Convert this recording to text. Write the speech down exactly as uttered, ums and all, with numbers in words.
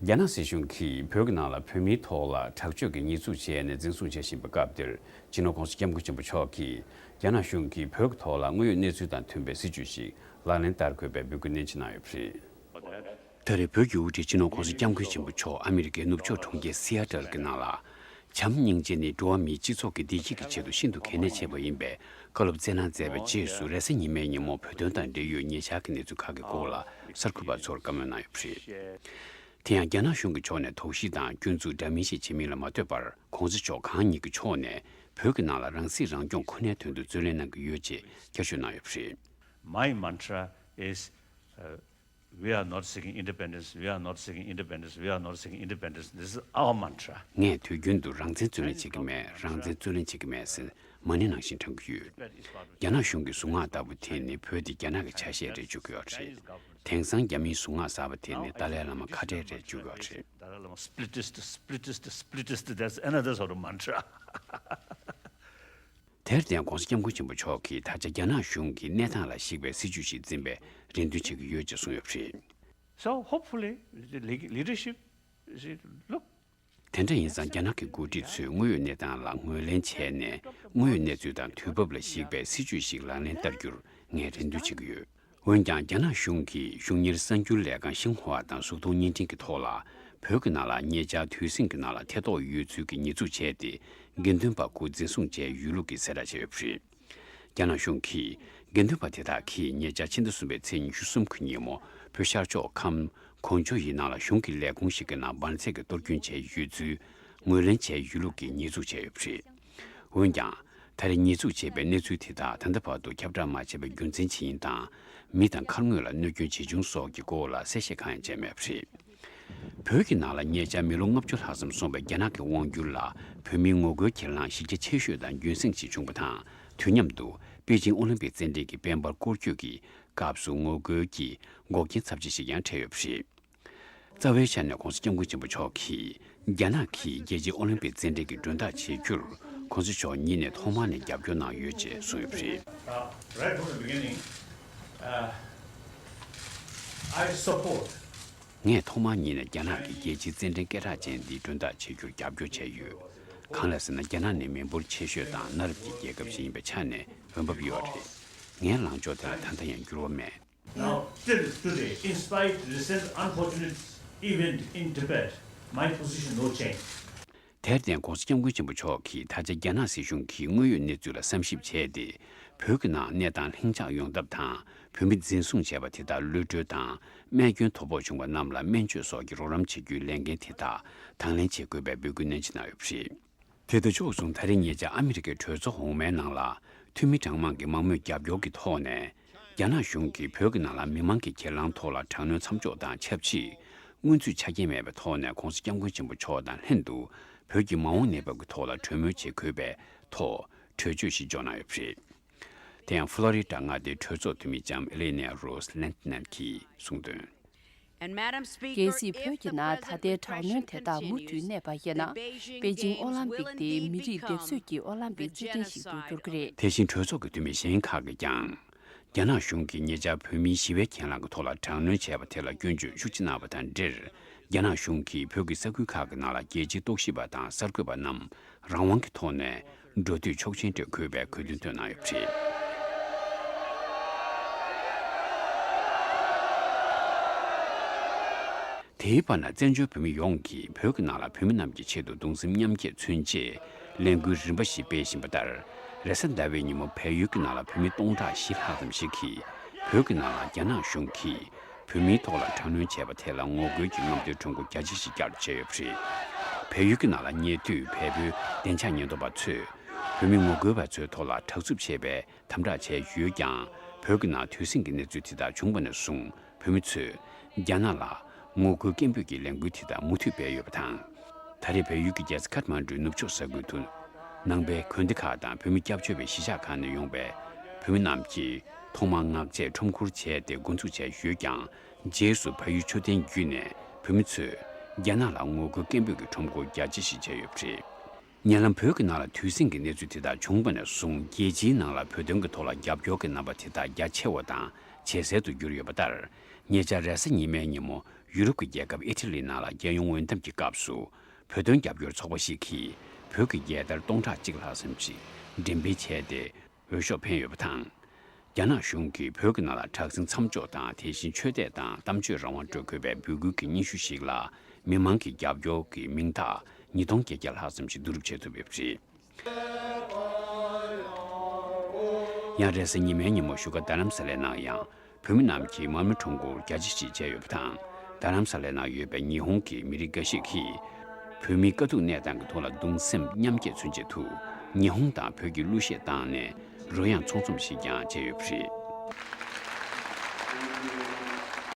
རྒྱ་ནག་སྲིད་གཞུང་གིས་བོད་ཀྱི་ནང་ལ་བོད་མིའི་ཐོག་ལ་དྲག་སྤྱོད་ཀྱི་ཉེས་འཛུགས་བྱས་ནས་འཛིན་བཟུང་བྱེད་བཞིན་པའི་སྐབས་འདིར། སྤྱི་ནོར་༸གོང་ས་༸སྐྱབས་མགོན་ཆེན་པོ་མཆོག་གིས་རྒྱ་ནག་གཞུང་གིས་བོད་ཀྱི་ཐོག་ལ་དངོས་ཡོད་གནས་ཚུལ་དང་མཐུན་པའི་སྲིད་བྱུས་ཤིག་ལག་ལེན་བསྟར་དགོས་པའི་འབོད་སྐུལ་ནན་ཆེ་གནང་ཡོད་པ་རེད། ད་རེས་བོད་ཀྱི་དབུ་ཁྲིད་སྤྱི་ནོར་༸གོང་ས་༸སྐྱབས་མགོན་ཆེན་པོ་མཆོག་ཨ་མི་རི་ཀའི་ནུབ་ཕྱོགས་གྲོང་ཁྱེར་སི་ཨ་ཏལ་གྱི་ནང་ལ། བྱམས་སྙིང་རྗེ་ནི་འགྲོ་བ་མིའི་སྤྱི་ཚོགས་ཀྱི་བདེ་སྐྱིད་ཀྱི་ཆེད་དུ་ཤིན་ཏུ་གལ་གནད་ཆེ་བ་ཡིན་པའི་བཀའ་སློབ་སྩལ་གནང་མཛད་པའི་རྗེས་སུ། རེས་གཟའ་ཉི་མའི་ཉིན་མོ་བོད་དོན་དང་འབྲེལ་ཡོད་ཉེ་ཆར་གྱི་གནས་ཚུལ་ཁག་གི་སྐོར་ལ་གསར་འགོད་པ་ཚོར་བཀའ་མོལ་གནང་ཡོད་པ་རེད། དེ་ཡང་རྒྱ་ནག་གཞུང་གི་ཕྱོགས་ནས་དོགས་གཞི་དང་སྐྱོན་འཛུགས་འདྲ་མིན་ཞིག་བྱེད་མིན་ལ་མ་ལྟོས་པར། ༸གོང་ས་མཆོག་གང་ཉིད་ཀྱི་ཕྱོགས་ནས་བོད་ཀྱི་ནང་ལ་རང་སྲིད་རང་སྐྱོང་ཁོ་ནའི་དོན་དུ་རྩོད་ལེན་གནང་གི་ཡོད་ཅེས་བསྐྱར་བརྗོད་གནང་ཡོད་པ་རེད། My mantra is, uh, we are not seeking independence, we are not seeking independence, we are not seeking independence. This is our mantra. ངས་དུས་རྒྱུན་དུ་རང་བཙན་རྩོད་ལེན་བྱེད་ཀྱི་མེད། རང་བཙན་རྩོད་ལེན་བྱེད་ཀྱི་མེད་ཟེར་མ་ཎི་ནང་བཞིན་བགྲང་གི་ཡོད། རྒྱ་ནག་གཞུང་གི་གཟུངས་སྔགས་ལྟ་བུ་དེ་ནི་བོད་དེ་རྒྱ་ནག་གི་ཆ་ཤས་རེད་བརྗོད་ཀྱི་ཡོད་རེད། དེང་སང་རྒྱ་མིའི་གཟུངས་སྔགས་གསར་པ་དེ་ནི་ཏཱ་ལའི་བླ་མ་ཁ་བྲལ་རེད་བརྗོད་ཀྱི་ཡོད་རེད། Dalai Lama, splitist, splitist, splitist, that's another sort of mantra. དེར་བརྟེན་༸གོང་ས་༸སྐྱབས་མགོན་ཆེན་པོ་མཆོག་གིས་ད་ཆ་རྒྱ་ནག་གཞུང་གིས་གནས་སྟངས་ལ་གཞིགས་པའི་སྲིད་བྱུས་ཤིག་འཛིན་པའི་རེ་འདུན་བྱེད་ཀྱི་ཡོད་ཅེས་གསུངས་ཡོད་པ་རེད། So hopefully, the le- leadership, see, look, དེ་འདྲ་ཡིན་ཙང་རྒྱ་ནག་གི་འགོ་ཁྲིད་ཚོས་དངོས་ཡོད་གནས་སྟངས་ལ་ངོས་ལེན་བྱས་ནས། དངོས་ཡོད་གནས་ཚུལ་དང་དུས་བབ་ལ་གཞིགས་པའི་སྲིད་བྱུས་ཤིག་ལག་ལེན་བསྟར་རྒྱུར་ངས་རེ་འདུན་བྱེད་ཀྱི་ཡོད། འོན་ཀྱང་། རྒྱ་ནག་གཞུང་གིས་གཞུང་གཉེར་གསར་འགྱུར་ལས་ཁང་ཤིན་ཧྭ་དང་གཟུགས་མཐོང་བརྙན་འཕྲིན་གྱི་ཐོག་ལ། བོད་ཀྱི་ནང་ལ་ཉེ་ཆར་དུས་ཟིང་གི་ནང་ལ་ཐེ་གཏོགས་ཡོད་ཚུལ་གྱི་ཉེས་འཛུགས་བྱས་ཏེ། དགེ་འདུན་པ་དགུ་འཛིན་བཟུང་བྱས་ཡོད་ལུགས་ཀྱི་གསལ་བསྒྲགས་བྱས་ཡོད་པ་རེད། རྒྱ་ནག་གཞུང་གིས་དགེ་འདུན་པ་དེ་དག་གིས་ཉེ་ཆར་ཕྱི་ཟླ་གསུམ་པའི་ཚེས་ཉི་ཤུ་གསུམ་གྱི་ཉིན་མོ། བོད་ཤར་ཕྱོགས་ཁམས་གོང་ཇོ་ཡི་ནང་ལ་གཞུང་གི་ལས་ཁུངས་ཤིག་གི་ནང་འབར་རྫས་ཀྱི་གཏོར་སྐྱོན་བྱས་ཡོད་ཚུལ་ངོས་ལེན་བྱས་ཡོད་ལུགས་ཀྱི་ཉེས་འཛུགས་བྱས་ཡོད་པ་རེད། འོན་ཀྱང་། ད་རེས་ཉེས་འཛུགས་བྱས་པའི་གནས་ཚུལ་དེ་དག་ད་ལྟ་བར་དུ་ཁྱབ་བསྒྲགས་མ་བྱས་པའི་རྒྱུ་མཚན་ཇི་ཡིན་དང་། མི་དང་མཁར་དངོས་ལ་གནོད་སྐྱོན་ཇི་བྱུང་སོགས་ཀྱི་སྐོར་ལ་གསལ་བཤད་གང་ཡང་བྱས་མེད་པ་རེད། བོད་ཀྱི་ནང་ལ་ཉེ་ཆར་མི་ལོ་ལྔ་བཅུ་ལྷག་ཙམ་སོང་བའི་རྒྱ་ནག་གི་དབང་སྒྱུར་ལ། བོད་མིའི་ངོ་རྒོལ་གྱི་ལངས་གཞི་རྒྱ་ཆེ་ཤོས་དང་རྒྱུན་སྲིང་ཞིག་བྱུང་བ་དང་། དུས་མཉམ་དུ་པེ་ཅིང་ཨོ་ལིམ་པིག་རྩེད་འགྲན་གྱི་དཔལ་འབར་སྐོར་སྐྱོད་ཀྱི་སྐབས་སུ་ངོ་རྒོལ་གྱི་འགོག་རྐྱེན་ཚབས་ཆེ་ཞིག་ཀྱང་འཕྲད་ཡོད་པ་རེད། རྩ་བའི་ཆ་ནས་༸གོང་ས་༸སྐྱབས་མགོན་ཆེན་པོ་མཆོག་གིས། རྒྱ་ནག་གིས་རྒྱལ་སྤྱིའི་ཨོ་ལིམ་པིག་རྩེད་འགྲན་གྱི་མགྲོན་བདག་བྱེད་རྒྱུར། ༸གོང་ས་མཆོག་ཉིད་ནས་ཐོག་མར་ནས་རྒྱབ་སྐྱོར་གནང་ཡོད་ཅེས་གསུངས་ཡོད་པ་རེད། Uh, right from the beginning, uh, I support ངས་ཐོག་མར་ཉིད་ནས་རྒྱ་ནག་གི་རྒྱལ་སྤྱིའི་རྩེད་འགྲན་སྐད་གྲགས་ཅན་འདིའི་མགྲོན་བདག་བྱེད་རྒྱུར་རྒྱབ་སྐྱོར་བྱས་ཡོད། གང་ལ་ཟེར་ན། རྒྱ་ནག་ནི་མི་འབོར་ཆེ་ཤོས་དང་གནའ་རབས་ཀྱི་རྒྱལ་ཁབ་ཞིག་ཡིན་པའི་ཆ་ནས་འོས་འབབ་ཡོད་རེད། ངའི་ལངས་ཕྱོགས་དེ་ལ་ད་ལྟ་ཡང་འགྱུར་བ་མེད། Now, till today, in spite recent unfortunate event in Tibet, my position no change. དེར་བརྟེན་༸གོང་ས་༸སྐྱབས་མགོན་ཆེན་པོ་མཆོག་གིས་ད་ཆ་རྒྱ་ནག་སྲིད་གཞུང་གིས་དངོས་ཡོད་གནས་ཚུལ་ལ་བསམ་ཞིབ་བྱས་ཏེ། བོད་ཀྱི་ནང་གནས་སྟངས་ལྷིང་འཇགས་ཡོང་ཐབས་དང་། བོད་མི་འཛིན་བཟུང་བྱས་པ་དེ་དག་གློད་གྲོལ་དང་། རྨས་སྐྱོན་དོ་ཕོག་བྱུང་བ་རྣམས་ལ་སྨན་བཅོས་སོགས་ཀྱི་རོགས་རམ་བྱེད་རྒྱུའི་ལས་འགན་དེ་དག་དང་ལེན་བྱེད་དགོས་པའི་འབོད་སྐུལ་ནན་ཆེ་གནང་ཡོད་པ་རེད། དེ་དང་ཕྱོགས་མཚུངས། ད་རེས་ཉེ་ཆར་ཨ་མི་རི་ཀའི་གྲོས་ཚོགས་འོག་མའི་ནང་ལ། འཐུས་མི་གྲངས་མང་གིས་མང་མོས་རྒྱབ་སྐྱོར་གྱི་ཐོག་ནས། རྒྱ་ནག་གཞུང་གིས་བོད་ཀྱི་ནང་ལ་མི་མང་གི་གྱེན་ལངས་ཐོག་ལ་དྲག་གནོན་མཚམས་འཇོག་དང་ཆབས་ཅིག་སྔོན་ཚུད་ཆ་རྐྱེན་མེད་པའི་ཐོག་ནས་༸གོང་ས་༸སྐྱབས་མགོན་ཆེན་པོ་མཆོག་དང་ལྷན་དུ་བོད་ཀྱི་མ་འོངས་གནས་བབ་ཀྱི་ཐོག་ལ་གྲོས་མོལ་བྱེད་དགོས་པའི་ཐོག་གྲོས་ཆོད་ཞིག་འཇོག་གནང་ཡོད་པ་རེད། དེ་ཡང་ཕུ་ལོ་རི་ཌ་མངའ་སྡེའི་གྲོས་ཚོགས་འཐུས་མི་ལྕམ་ཨེ་ལེ་ནེ་རོས་ལན་ནན་གྱིས་གསུངས་དོན། གལ་སྲིད་བོད་ཀྱི་ནང་ད་ལྟའི་དྲག་གནོན་དེ་དག་མུ་མཐུད་གནས་པ་ཡིན་ན། པེ་ཅིང་ཨོ་ལམ་པིག་དེ་མི་རིགས་སྡེབ་གསོད་ཀྱི་ཨོ་ལམ་པིག་རྩེད་འགྲན་ཞིག་ཏུ་འགྱུར་གྱི་རེད། དེ་བཞིན་གྲོས་ཚོགས་ཀྱི་འཐུས་མི་གཞན་ཁག་གིས་ཀྱང་། རྒྱ་ནག་གཞུང་གིས་ཉེ་ཆར་བོད་མིའི་ཞི་བའི་གྱེན་ལངས་ཀྱི་ཐོག་ལ་དྲག་གནོན་བྱས་པ་དེ་ལ་སྐྱོན་བརྗོད་ཤུགས་ཆེ་གནང་བ་དང་འབྲེལ། རྒྱ་ནག་གཞུང་གིས་བོད་ཀྱི་ས་ཁུལ་ཁག་གི་ནང་ལ་རྒྱལ་སྤྱིའི་རྟོག་ཞིབ་པ་དང་གསར་འགོད་པ་རྣམས་རང་དབང་གི་ཐོག་ནས་འགྲོ་སྡོད་ཆོག་མཆན་སྤྲོད་དགོས་པའི་དགོས་འདུན་བཏོན་གནང་ཡོད་པ་རེད། དེའི་བར་ན། བཙན་བྱོལ་བོད་མི་ཡོངས་ཀྱིས་བོད་ཀྱི་ནང་ལ་བོད་མི་རྣམས་ཀྱི་ཆེད་དུ་གདུང་སེམས་མཉམ་སྐྱེད་མཚོན་ཆེད་ལས་འགུལ་རིམ་པ་ཞིག་སྤེལ་བཞིན་པ་ལྟར། རེས་གཟའ་ཟླ་བའི་ཉིན་མོ་བལ་ཡུལ་གྱི་ནང་ལ་བོད་མི་སྟོང་ཕྲག་བཞི་ལྷག་ཙམ་ཞིག་གིས་བོད་ཀྱི་ནང་ལ་རྒྱ་ནག་གཞུང་གིས་བོད་མིའི་ཐོག་ལ་དྲག་གནོན་བྱས་པ་དེ་ལ་ངོ་རྒོལ་གྱི་རྔམ་སྟོན་ཁྲོམ་སྐོར་རྒྱ་ཆེ་ཞིག་བསྐྱངས་བྱས་ཡོད་པ་རེད། བལ་ཡུལ་གྱི་ནང་ལ་ཉེ་དུས་བལ་པོའི་བདེ་འཇགས་ཉེན་རྟོག་པ་ཚོས་བོད་མི་ངོ་རྒོལ་བ་ཚོའི་ཐོག་ལ་དྲག་རྩུབ་བྱས་པའི་དམ་དྲག་བྱས་ཡོད་ཀྱང་། བོད་ཀྱི་ནང་དུས་ཟིང་གི་གནས་ཚུལ་དེ་དག་བྱུང་བ་ནས་བཟུང་། བོད་མི་ཚོས་རྒྱ་ནག་ལ་ངོ་རྒོལ་སྐད་འབོད་ཀྱི་ལས་འགུལ་དེ་དག་མུ་མཐུད་སྤེལ་ཡོད་པ་དང་། ད་རེས་བལ་ཡུལ་གྱི་རྒྱལ་ས་ཁཱཐ་མན་ཌུའི་ནུབ་ཕྱོགས་ས་ཁུལ་དུ། ནང་པའི་དགོན་སྡེ་ཁག་དང་བོད་མི་སྐྱབས་བཅོལ་བའི་གཞིས་ཆགས་ཁག་ནས་ཡོང་བའི་བོད་མི་རྣམས་ཀྱིས་ཐོག་མར་ངག་བཅད་ཁྲོམ་སྐོར་བྱས་ཏེ་འགོ་འཛུགས་བྱས་ཡོད་ཀྱང་། རྗེས་སུ་ཕ་ཡུལ་མཆོད་རྟེན་བརྒྱུད་ནས་བོད་མི་ཚོས་རྒྱ་ནག་ལ་ངོ་རྒོལ་སྐད་འབོད་ཀྱི་ཁྲོམ་སྐོར་རྒྱ་ཆེ་ཞིག་བྱས་ཡོད་པ་རེད། ཉེ་ལམ་བོད་ཀྱི་ནང་ལ་དུས་ཟིང་གི་གནས་ཚུལ་དེ་དག་བྱུང་བ་ནས་བཟུང་། རྒྱལ་སྤྱིའི་ནང་ལ་བོད་དོན་གྱི་ཐོག་ལ་རྒྱབ་སྐྱོར་གྱི་རྣམ་པ་དེ་དག་རྒྱ་ཆེ་བ་དང་ཇེ་གསལ་དུ་གྱུར་ཡོད་པ་ལྟར། ཉེ་ཆར་རེས་གཟའ་ཉི་མའི་ཉིན་མོ་ཡུ་རོབ་ཀྱི་རྒྱལ་ཁབ་ཨི་ཊ་ལི་ནང་ལ་རྒྱལ་ཡོངས་འོས་འདེམས་ཀྱི་སྐབས་སུ། བོད་དོན་རྒྱབ་སྐྱོར་ཚོགས་པ་ཞིག་གིས་བོད་ཀྱི་རྒྱལ་དར་སྟོང་ཕྲག་གཅིག་ལྷག་ཙམ་ཞིག་འགྲེམས་སྤེལ་བྱས་ཏེ། འོས་ཤོག་འཕེན་ཡོད་པ་དང་། རྒྱ་ནག་གཞུང་གིས་བོད་ཀྱི་ནང་ལ་དྲག་ཟིང་མཚམས་འཇོག་དང་། དེ་བཞིན་ཆོས་དད་དང་གཏམ་བརྗོད་རང་དབང་སྤྲོད་དགོས་པའི་འབོད་སྐུལ་གྱི་སྙན་ཞུ་ཞིག་ལ། མི་མང་གི་རྒྱབ་སྐྱོར་གྱི་མིང་རྟགས་ཉིས་སྟོང་བརྒྱད་བརྒྱ་ལྷག་ཙམ་ཞིག་བསྡུ་རུབ་བྱེད་ཐུབ་ཡོད་པ་རེད། ཡང་རེས་གཟའ་ཉི་མའི་ཉིན་མོ་བཞུགས་སྒར་རྡ་རམ་ས་ལའི་ནང་ཡང་། བོད་མི་རྣམས་ཀྱིས་མར་མེ་ཁྲོམ་སྐོར་རྒྱ་ཆེ་ཞིག་བྱས་ཡོད་པ་དང་། རྡ་རམ་ས་ལའི་ནང་ཡོད་པའི་ཉི་ཧོང་གི་མི་རིགས་འགའ་ཤས་ཀྱིས། བོད་མིའི་དཀའ་སྡུག་གནས་སྟངས་ཀྱི་ཐོག་ལ་གདུང་སེམས་མཉམ་སྐྱེད་མཚོན་ཆེད་དུ། ཉི་ཧོང་དང་བོད་ཀྱི་གླུ་གཞས་བཏང་ནས། རོལ་དབྱངས་ཚོགས་འཛོམས་ཤིག་ཀྱང་བྱས་ཡོད་པ་རེད།